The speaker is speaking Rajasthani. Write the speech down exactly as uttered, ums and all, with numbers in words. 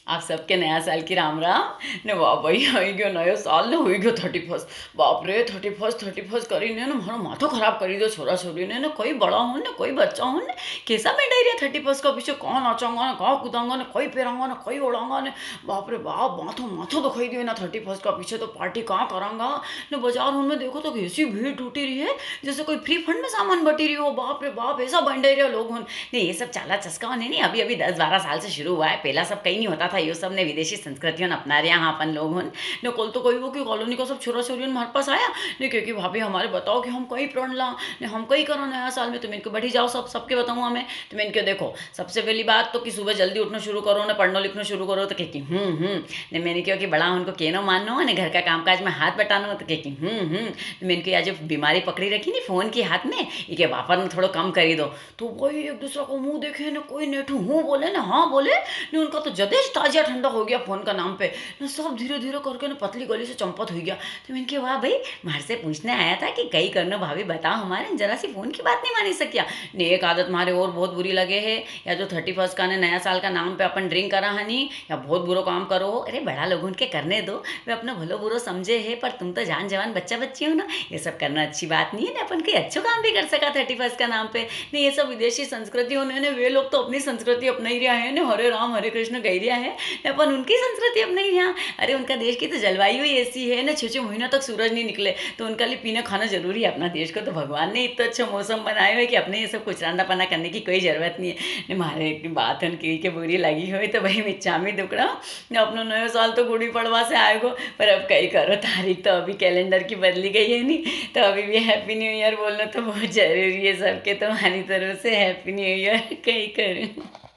आप सबके नया साल की राम राम। ने वाह भाई, आई गयो नयो साल, ने हुई गयो थर्टी फर्स्ट। बाप रे, थर्टी फर्स्ट, थर्टी फर्स्ट करी ने, ने मारो माथो खराब करी दो छोरा छोरी ने, ने कोई बड़ा हो ने, कोई बच्चा हो ने, कैसा बेंडाई रिया थर्टी फर्स्ट का पीछे, कहाँ नाचांगा ने, कहाँ कूदांगा ने, कोई पेरांगा ने, कोई ओढ़ांगा ने। बाप रे बाप, माथो, माथो दुखाई दियो ना थर्टी फर्स्ट का पीछे, तो पार्टी कहाँ करांगा। ने बाजार होन में देखो तो कैसी भीड़ टूटी रही है, जैसे कोई फ्री फंड में सामान बटी रही हो। बाप रे बाप, ऐसा बेंडाई रिया लोग होन। नहीं, ये सब चाला चस्का होन नी, अभी, अभी दस बारह साल से शुरू हुआ है। पहला सब कई नी होता था, यो सब ने विदेशी संस्कृतियों ने अपना रिया। हाँ, अपन लोग होन ने कल तो कई हो कि कॉलोनी का सब छोरा छोरी होन मारे पास आया ने, क्योंकि भाभी हमारे बताओ कि हम कई प्रण ला ने, हम कई करो नया साल में। तो मैंने कहा, "बैठी जाओ सब, सबके बताऊँ मैं।" तो मैंने कहा, "देखो, सबसे पहली बात तो कि सुबह जल्दी उठना शुरू करो ने, पढ़ना लिखना शुरू करो।" तो कहे कि, "हम्म, हम्म।" ने मैंने कहा कि बड़ा उनको कहनो माननो ने, घर का कामकाज में हाथ बटानो, तो कहे कि, "हम्म, हम्म।" ने मैंने कहा, "या जो बीमारी पकड़ी रखी नी फोन की हाथ में, इके वापरना थोड़ो कम करी दो।" तो वही एक दूसरा को मुंह देखे ने, कोई नेठू हूँ बोले ने हाँ बोले ने, उनका तो जदे ज ताजिया ठंडा हो गया फोन का नाम पे। ने सब धीरे धीरे करके ने पतली गली से चंपत हुई गया। तो मैंने कहा, "वाह भाई, मारे से पूछने आया था कि कई करनो भाभी बताओ हमारे, जरा सी फोन की बात नहीं मानी सकिया।" ने एक आदत मारे और बहुत बुरी लगे है, या जो थर्टी फर्स्ट का ने नया साल का नाम पे अपन ड्रिंक करा है नी, या बहुत बुरो काम करो हो। अरे, बड़ा लोगों के करने दो, वे अपना भलो बुरो समझे है, पर तुम तो जान जवान बच्चा बच्ची हो ना, ये सब करना अच्छी बात नहीं है ना। अपन कोई अच्छो काम भी कर सका थर्टी फर्स्ट का नाम पे। नहीं, ये सब विदेशी संस्कृति होने ने, वे लोग तो अपनी संस्कृति अपनाई रिया है ने, हरे राम हरे कृष्ण गई रिया है, ने अपन उनकी संस्कृति अपनाई रिया। अरे, उनका देश की तो जलवायु ही ऐसी है ना, छह छह महीना तक सूरज नहीं निकले, तो उनका लिए पीना खाना जरूरी है। अपना देश को तो भगवान ने इतना अच्छा मौसम बनायो है कि अपने ये सब कुछ रांदा पना करने की कोई जरूरत नहीं है। ने मारे एक बात उनकी के बुरी लगी हुई तो भाई मिच्छामी दुक्कड़म, ने अपनो नयो साल तो गुड़ी पड़वा से आएगो, पर अब कई करो, तारीख तो अभी कैलेंडर की बदली गई है नी, तो अभी भी हैप्पी न्यू ईयर बोलना तो बहुत जरूरी है सबके। तो हमारी तरफ से हैप्पी न्यू ईयर, कई करूँ।